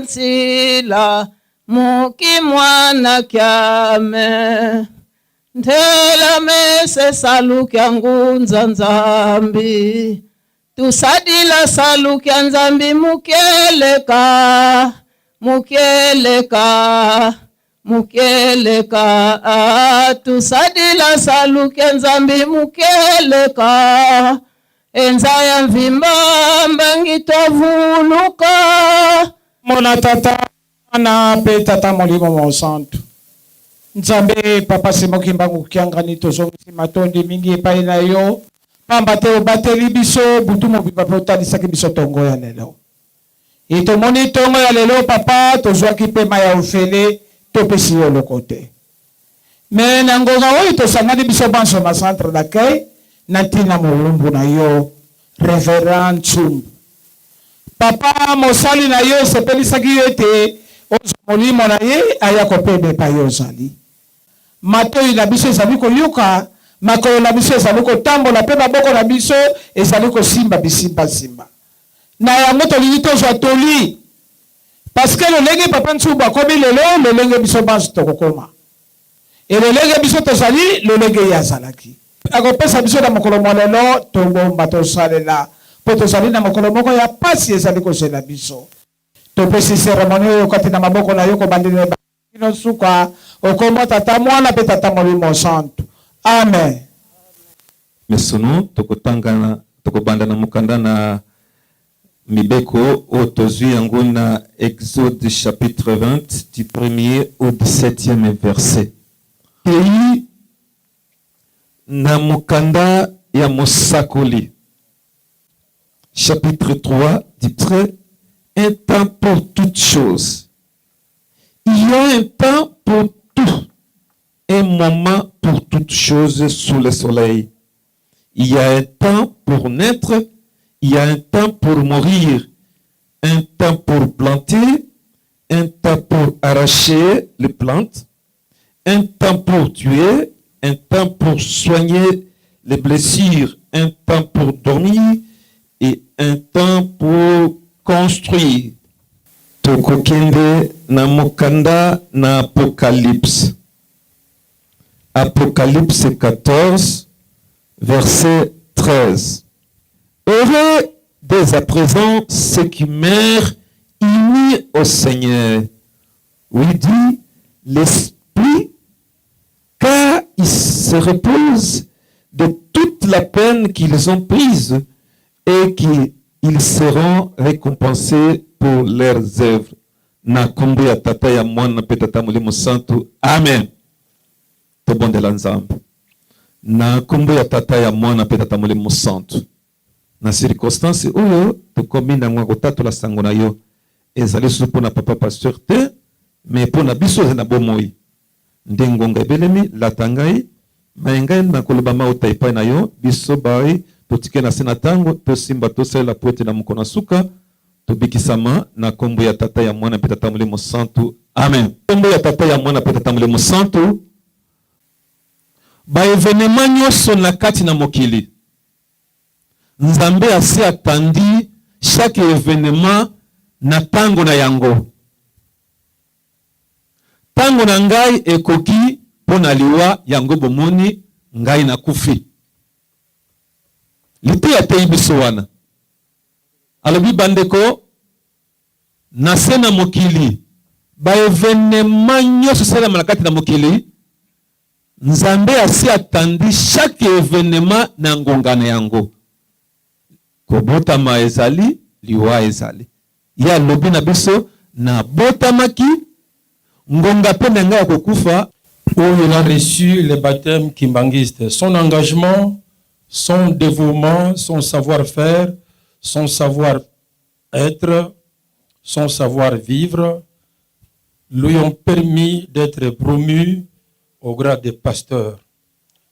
nsila muki mwana kiame ntela mese salukia ngunza nzambi tusadila salukia nzambi mukeleka mukeleka mukeleka ah, tusadila salukia nzambi mukeleka enza ya mvimba mbangi twavuluka Mona tata Mwana mpe Tata Molimo Mosantu. Nzambe Papa Simon Kimbangu Kiangani, tozongisi matondi mingi epai na yo, pamba te obateli biso butu mobimba mpe otalisaki biso tongo ya lelo. E tomoni tongo ya lelo Papa, tozwaki pema ya ofele, topesi yo eloko te. Mais na ngonga oyo tosangani biso banso na centre d'accueil na ntina mowumbu na yo Reverend Ntsumbu. Papa mosali na yo esepelisaki yo ete ozwa molimo na ye aya kopema epai yo ozali. Matoyi na biso ezali koyoka, makolo na biso ezali kotambola mpe maboko na biso ezali kosimba bisimbasimba. Na yango tolingi tozwa toli parce que lolenge Papa Ntsumbu akomi lelo, lolenge biso banso tokokoma. Et lolenge biso tozali, lolenge ye azalaki. Akopesa biso na mokolo mwa lelo, tobomba, tosalela, mpo tozali na mokolo moko ya pasi ezali kozela biso. Topesi ceremonie oyo kati na maboko na yo, kobandela na ebandeli kino nsuka, o kombo ya Tata, Mwana, mpe Tata Molimo Santu. Amen. Mesunu, tokotanga na, tokobanda na mokanda na Mibeko oyo tozwi yango na Exode chapitre 20 du premier au 17e verset. Tokei na mokanda ya Mosakoli chapitre 3 du trait un temps pour toutes choses. Il y a un temps pour tout, un moment pour toutes choses sous le soleil. Il y a un temps pour naître, il y a un temps pour mourir, un temps pour planter, un temps pour arracher les plantes, un temps pour tuer, un temps pour soigner les blessures, un temps pour dormir et un temps pour construire. Tokokende na mokanda na Apocalypse. Apocalypse 14, verset 13. Heureux dès à présent ceux qui meurent unis au Seigneur. Oui, dit l'Esprit, car ils se reposent de toute la peine qu'ils ont prise et qu'ils seront récompensés pour leurs œuvres. Na kombo ya Tata, ya Mwana mpe Tata Molimo Santu. Amen. Tobondela Nzambe. Na kombo ya Tata, ya Mwana mpe Tata Molimo Santu. Na circonstance oyo tokomi na yango ya kotatola sango na yo, ezali lisusu mpo na papa pasteur te, mais mpo na biso ezali na bomoi. Nde ngonga ebelemi, lata ngai, maye ngai nakoloba mauta epai na yo, biso baye totikali na se na tango, tosimba tosalela mpo ete na mokolo na suka, tobikisama, na kombo ya Tata, ya Mwana mpe Tata Molimo Santu. Amen. Kombo ya Tata, ya Mwana mpe Tata Molimo Santu. Ba evenements nyoso na kati na mokili, Nzambe asi atandi chaque evenement na tango na yango. Tango na ngai ekoki mpo na liwa, yango bomoni ngai nakufi. Liteya ateyi biso wana. Alobi, Bandeko, na se na mokili, ba evenements nyoso esalema na kati na mokili, Nzambe asi atandi chaque evenement na ngonga na yango. Kobotama ezali, liwa ezali. Ye alobi na biso, Nabotamaki, ngonga mpe na ngai ya kokufa. Où il a reçu le baptême kimbanguiste. Son engagement, son devouement, son savoir-faire, son savoir-être, son savoir-vivre lui ont permis d'être promu au grade de pasteur.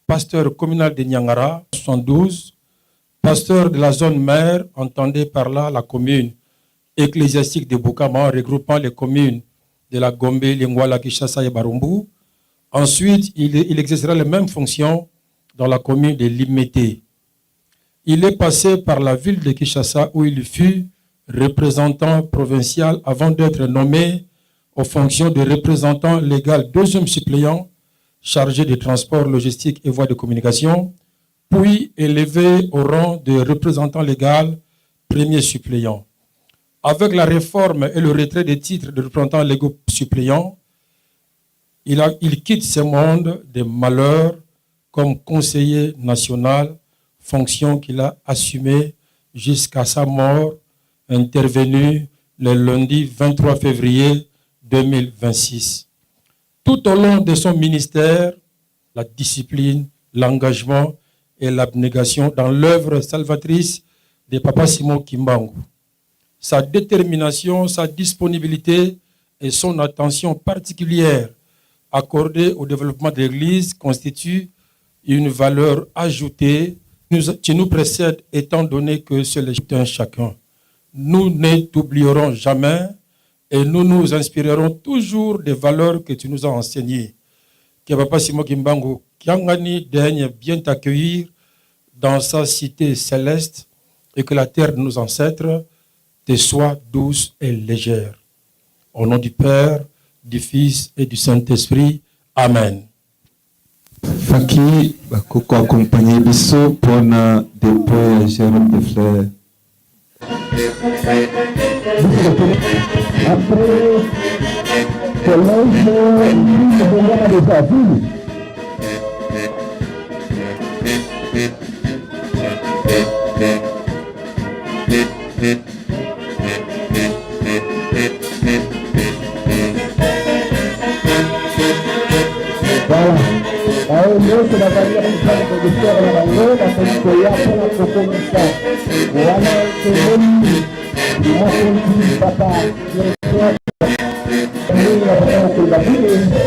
Pasteur communal de Niangara, 72, pasteur de la zone mère, entendez par là la commune ecclésiastique de Bukama, regroupant les communes de la Gombe, Lingwala, Kinshasa et Barumbu. Ensuite, il, il exercera les mêmes fonctions dans la commune de Limete. Il est passé par la ville de Kinshasa où il fut représentant provincial avant d'être nommé aux fonctions de représentant légal deuxième suppléant chargé des transports logistiques et voies de communication, puis élevé au rang de représentant légal premier suppléant. Avec la réforme et le retrait des titres de représentant légaux suppléants, il, il quitte ce monde des malheurs comme conseiller national, fonction qu'il a assumée jusqu'à sa mort, intervenue le lundi 23 février 2026. Tout au long de son ministère, la discipline, l'engagement et l'abnégation dans l'œuvre salvatrice de Papa Simon Kimbangu. Sa détermination, sa disponibilité et son attention particulière accordée au développement de l'Église constituent une valeur ajoutée qui nous précède étant donné que c'est le un chacun. Nous ne t'oublierons jamais et nous nous inspirerons toujours des valeurs que tu nous as enseignées. Que Papa Simon Kimbangu Kiangani daigne bien t'accueillir dans sa cité céleste et que la terre de nos ancêtres te soit douce et légère. Au nom du Père, du Fils et du Saint-Esprit. Amen. Faki bakoko accompagner biso mpona dépôt ya gerbe de fleurs. Après collège bongwana déjà ville. Voilà. Baoyo nyonso bazali ya kosala producteur na bango bakoki koya mpona kokomisa wana. Tomoni mokonzi papa directeur ndenge ya papa mokolo babule.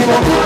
Thank you.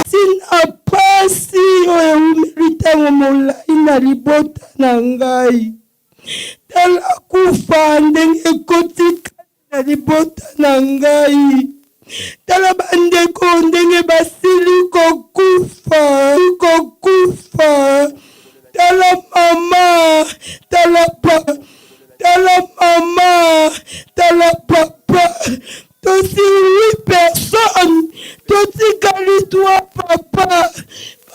Ntina mpasi oyo ewumeli ntango molai na libota na ngai. Tala kufa ndenge ekoti kati na libota na ngai. Tala bandeko ndenge basili kokufa, kokufa. Tala mama, tala papa, tala mama, tala papa. Tosi huit personnes totikali trois papa.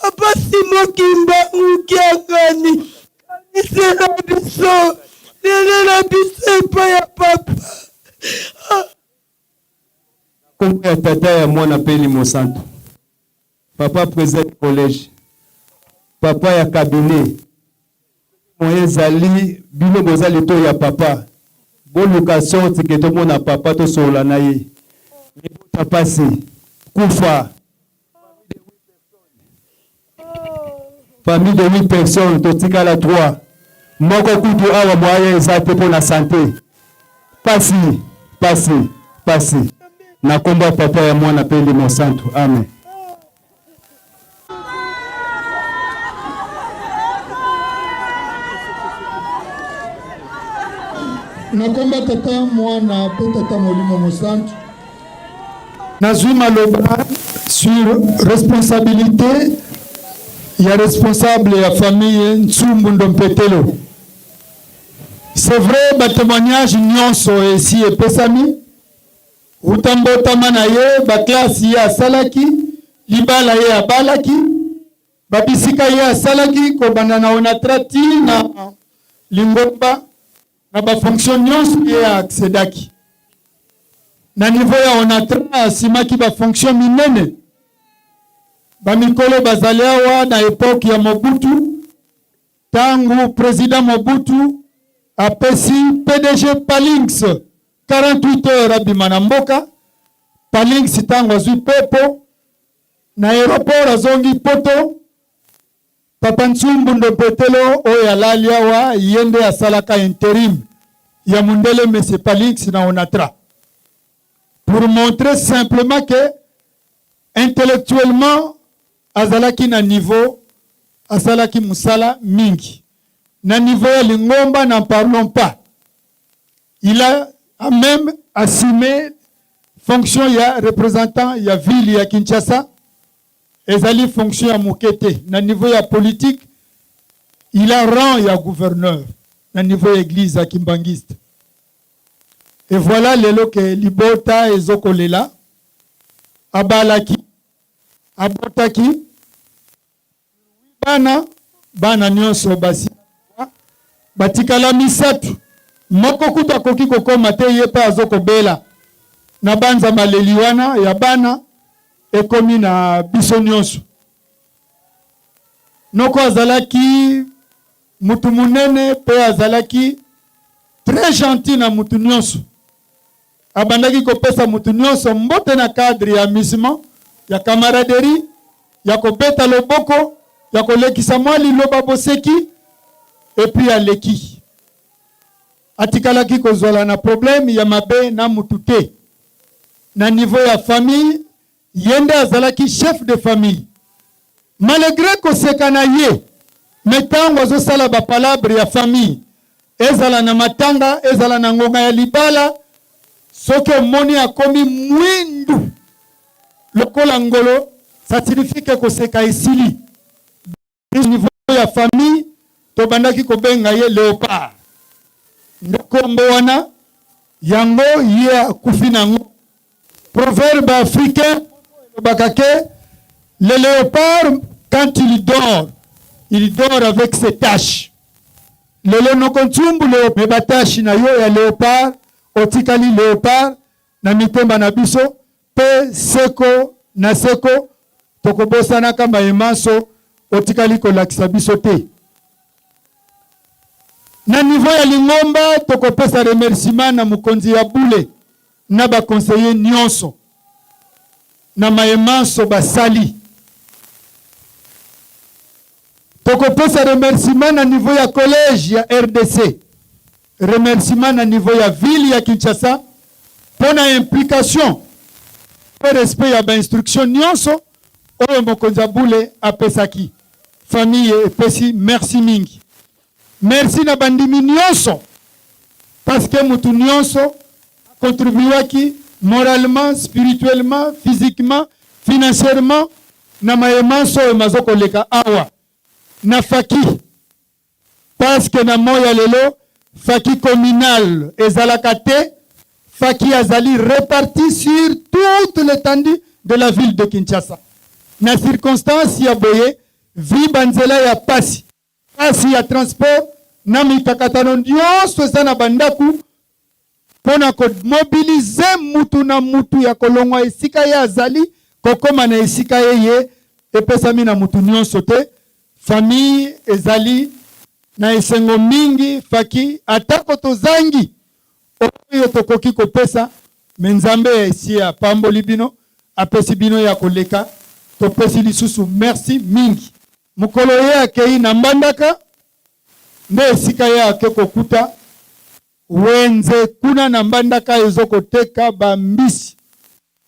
Papa Simon Kimbangu Kiangani, kanisela biso, lelela biso epai ya papa. Kombo ya Tata ya Mwana mpe Elimo Santu. Papa president du collège, papa ya cabinet, soki moyen ezali bino boza litoyi ya papa, boluka sorte que tomona papa tosolola na ye. Libota pasi, kufa. Famille de 8 personnes totikala 3 moko kutu awa moyen eza te pona sante. Pasi, pasi, pasi. Na kombo ya Papa ya Mwana pe Elimo Santu. Amen. Na kombo ya Tata, Mwana pe Tata Molimo Mosantu. Nazwi maloba sur responsabilite ya responsable ya famille Nsumbu Ndompetelo. C'est vrai ba temoignages nionso esi epesami wuta mbotama na ye, ba classes ye asalaki, libala ye abalaki, ba bisika ye asalaki kobanda na Onatra ti na lingomba na ba fonctions nionso ye a accedaki. Na niveau ya Onatra asimaki ba fonctions minene. Ba mikolo bazali awa na epoque ya Mobutu. Tango president Mobutu apesi pdg Palinx 48 heures abima na mboka, Palinx tango azui pepo na aeroport azongi poto, Papa Nsumbu Ndompetelo oyo alali awa ye nde asalaka interim ya mundele Monsieur Palinx na Onatra pour montrer simplement que. Intellectuellement azalaki na niveau, asalaki musala mingi. Na niveau ya lingomba n'en parlons pas. Il a même assumé fonction ya representant ya ville ya Kinshasa. Ezali fonction ya moke te. Na niveau ya politique, il a rang ya gouverneur na niveau ya église ya Kimbanguiste. Et voilà lelo ke libota ezokolela. Abalaki, abotaki bana, bana nyonso basi batikala misato. Moko kutu akoki kokoma te, ye mpe azokobela. Na banza maleli wana ya bana ekomi na biso nyonso. Noko azalaki mutu munene mpe azalaki très gentil na mutu nyonso. Abandaki kopesa mutu nyonso mbote na cadre ya amusement, ya camaraderie, ya kobeta loboko, ya kolekisa mwa liloba boseki, et puis aleki. Atikalaki kozwala na problème ya mabe na mutu te. Na niveau ya famille, ye nde azalaki chef de famille. Malgré koseka na ye, mais tango azosala ba palabre ya famille, ezala na matanga, ezala na ngonga ya libala, soki omoni akomi mwindu lokola ngolo, ça signifie que koseka esili. Niveau ya famille, tobandaki kobenga ye Léopard. Nde kombo wana yango ye akufi nango. Proverbe africain elobaka ke le léopard, quand il dort, il dort avec ses taches. Lelo noko Ntsumbu leo, me ba taches na yo ya léopard, otikali léopard na mitema na biso pe seko na seko. Tokobosanaka maye manso otikali kolakisa biso te. Na niveau ya lingomba, tokopesa remerciement na mokonzi ya bule na ba conseillers nyonso na maye manso basali. Tokopesa remerciement na niveau ya collège ya RDC, remerciement na niveau ya ville ya Kinshasa mpo na implication mpe respect ya ba instruction nyonso oyo mokonzi ya bule apesaki. Famille epesi merci mingi. Merci na bandimi nyonso, parce que mutu nyonso contribuaki moralement, spirituellement, physiquement, financièrement na maye manso oyo mazokoleka awa na faki, parce que na moya lelo faki communal ezalaka te. Faki azali réparti sur toute l'étendue de la ville de Kinshasa. Na circonstance ya boye, vi banzela ya pasi, pasi ya transport na mikakatano nyonso eza na bandako, mpona komobilize mutu na mutu ya kolongwa esika ye azali kokóma na esika ye ye epesami na mutu nyonso te. Famille ezali na esengo mingi. Faki, atako tozangi oyo tokoki kopesa, me Nzambe ya esi apamboli bino, apesi bino ya koleka. Topesi lisusu merci mingi. Mokolo ye akei na Mbandaka, nde esika ye ake kokuta wenze kuna na Mbandaka ezokoteka bambisi,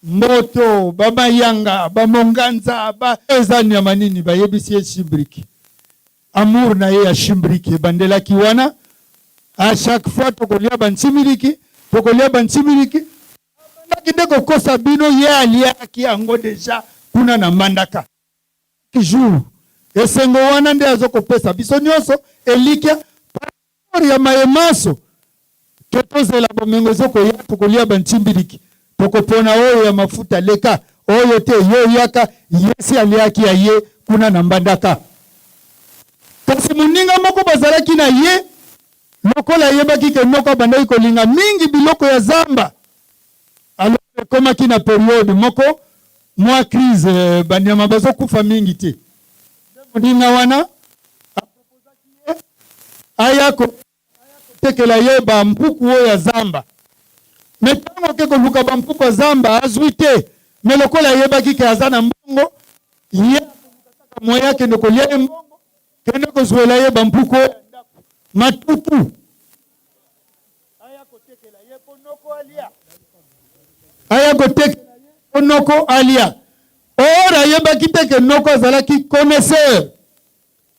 mboto, bamayanga, bamonganza, ba eza nyama nini, bayebisi ye chimbriki. Amour na ye ya chimbriki ebandelaki wana. A chaque fois tokolia bansimiliki, tokolia bansimiliki, abandaki nde kokosa bino, ye aliaki yango deja kuna na Mbandaka. Jour esengo wana nde azokopesa biso nyonso elikya par ya maye maso ke tozela bomengo ezokoya. Tokolia bantimbiliki, tokopona oyo ya mafuta leka oyo te, yo yaka yesi aliaki ya ye kuna na Mbandaka. Kasi moninga moko bazalaki na ye, lokola ayebaki ke noko abandaki kolinga mingi biloko ya zamba, alors ekomaki na periode moko mwa crise, banyama bazokufa mingi te. Moninga wana aya kotekela ye bampuku oyo ya zamba. Me ntango ake koluka bampuku ya zamba, azwi te. Me lokola ayebaki ke aza na mbongo, ye moyen akende kolia ye mbongo, kende kozwela ye bampuku oyo ya ndako matutu, aya kotekela ye mpo noko alia, aya kotekela ye mpo noko alia. Or ayebaki te ke noko azalaki connaisseur.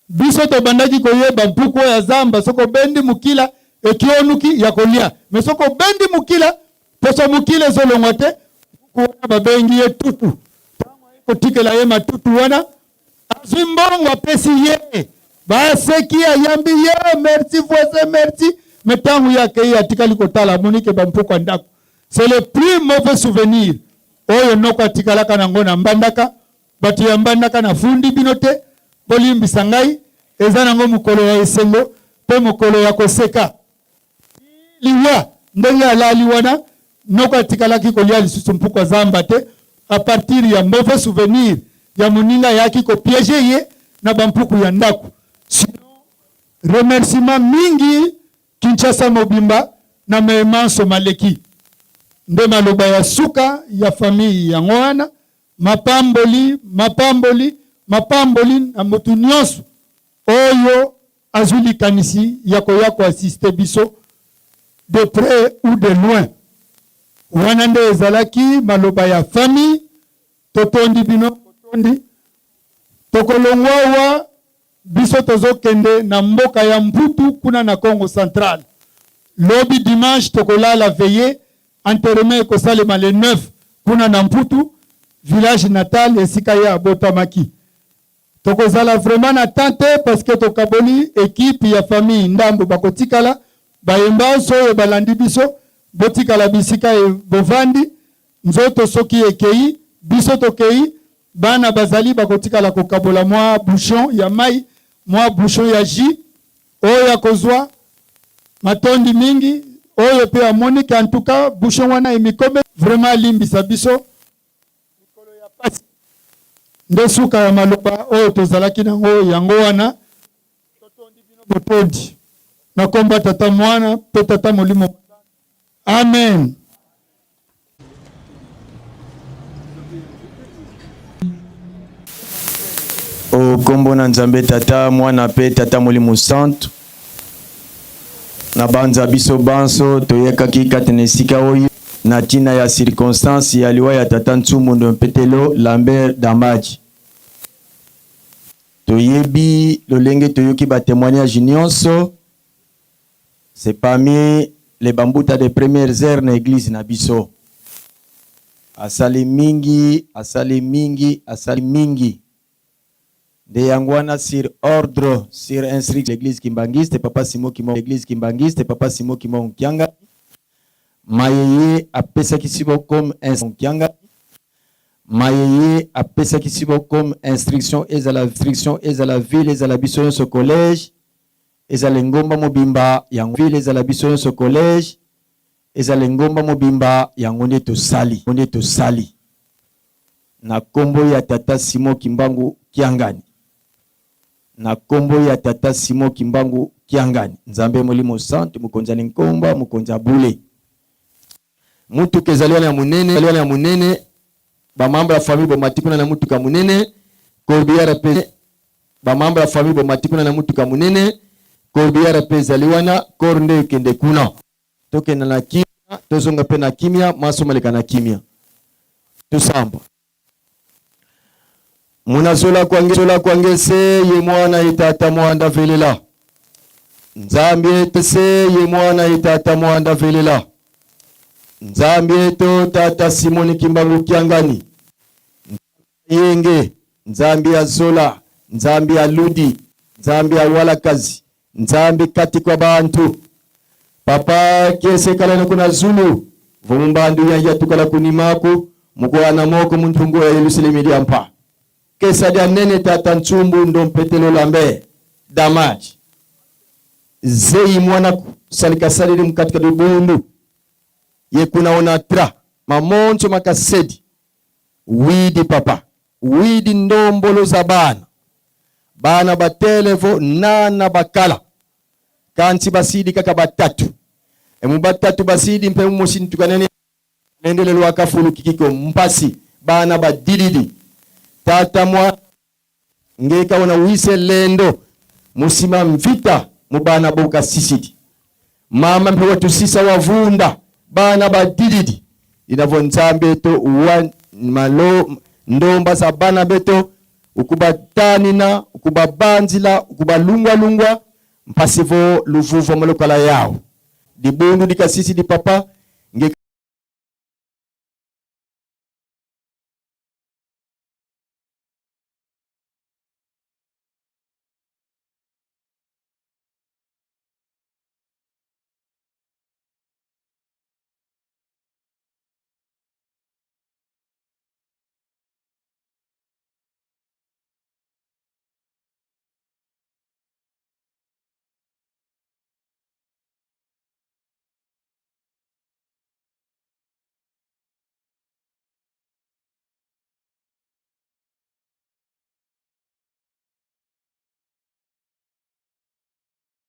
Biso tobandaki koyeba mpuku oyo ya zamba soki obendi mukila ekionuki ya kolia mais soki obendi mukila poso mukila ezolongwa te mpuku wana babengi ye tutu. Tango aye kotikela ye matutu wana azwi mbongo apesi ye baseki ayambi ye merci voisin merci mais tango ye akei atikali kotala amoni ke ba mpuku ya ndako c'est le plus mauvais souvenir oyo noko atikalaka nango na Mbandaka. Bato ya Mbandaka nafundi bino te, bolimbisa ngai, eza nango mokolo ya esengo pe mokolo ya koseka. Tii liwa ndenge alali wana, noko atikalaki kolia lisusu mpuku ya zamba te, à partir ya mauvais souvenir ya moninga ayaki ko pieger ye na ba mpuku ya ndaku. Sinon remerciement mingi Kinshasa mobimba na maye manso maleki. Nde maloba ya suka ya famille yango wana. Mapamboli, mapamboli, mapamboli na moto nionso oyo azwi likanisi ya koya ko assister biso de près ou de loin. Wana nde ezalaki maloba ya famille. Totondi bino botondi. Tokolongwa awa biso tozokende na mboka ya Mputu kuna na Kongo Central. Lobi dimanche tokolala veillee, enterrement ekosalema le 9 kuna na Mputu, village natal esika ye abotamaki. Tokozala vraiment na temps te parce que tokaboli equipe ya famille ndambo bakotikala, baye mbanso oyo balandi biso botikala bisika bovandi, nzoto soki ekeyi biso tokeyi, Bana bazali bakotikala kokabola mwa bouchon ya mayi, mwa bouchon ya jus oyo akozwa. Matondi mingi. Oyo pe amoni que en tout cas bouchon wana emikome vraiment alimbisa biso. Mikolo ya pasi nde suka ya maloba oyo tozalaki nango yango wana. Totondi bino botondi na kombo ya Tata, Mwana pe Tata Molimo Mosantu. Amen. O kombo na Nzambe Tata, Mwana pe Tata Molimo Santu, na banza biso banso toyekaki kati na esika oyo na tina ya circonstance ya liwa ya Tata Ntsumbu Ndompetelo Lambert Dambaji. Toyebi lolenge toyoki ba temoignages nionso, c'est parmi les ba mbuta de premières heures na eglise na biso. Asali mingi, asali mingi, asali mingi. Nde yango wana sur ordre, sur instruction l'eglise kimbanguiste papa Simon Kimbangu, l'eglise kimbanguiste papa Simon Kimbangu Kiangani, maye ye apesaki siko comme Kiangani, Maye ye apesaki siko comme instruction ezala instruction ezala ville ezala biso nionso collège ezala engomba mobimba yango ville ezala biso nionso collège ezala engomba mobimba yango nde tosali nde tosali na kombo ya tata Simon Kimbangu Kiangani na kombo ya tata Simon Kimbangu Kiangani Nzambe Molimo Santu mokonzi ya linkomba mokonzi ya bule. Mutuka ezali wana ya munene, ezali wana ya munene. Ba membre ya famille bomati kuna na mutuka munene. Corbillard pe ba membre ya famille bomati kuna na mutuka munene. Corbillard pe ezali wana, corps nde ekende kuna. Tokenda na kimia, tozonga pe na kimia, manso maleka na kimia. Tosamba. Munazola kwange zola kwange se ye mwana ye tata mwanda velela Nzambi ete se ye mwana ye tata mwanda velela Nzambi eto tata Simoni Kimbangu Kiangani Yenge Nzambi ya Zola Nzambi ya Ludi Nzambi ya Walakazi Nzambi kati kwa bantu Papa kiese kalana kuna Zulu vumbandu ya yatukala kunimaku mukwana moko muntungu ya Yerusalemi dia mpa kesa dia nene tata ntsumbu ndompetelo lambe damage zeyi mwana salika salili mukatika dubundu ye kuna ona tra mamonso makasedi widi papa widi ndombolo za bana bana batelevo nana bakala kanti basidi kaka batatu emu batatu basidi mpe mumosi ntukanene nendele lwaka fulu kikiko mpasi bana badididi tata mwa ngeka ona wise lendo musima mvita mubana boka sisidi mama mpe watusisa wavunda bana badididi inavo nzambe to wa malo Ndomba za bana beto ukubatanina ukubabanzila ukubalungwalungwa mpasivo luvuva molokala yao dibundu dikasisi di papa.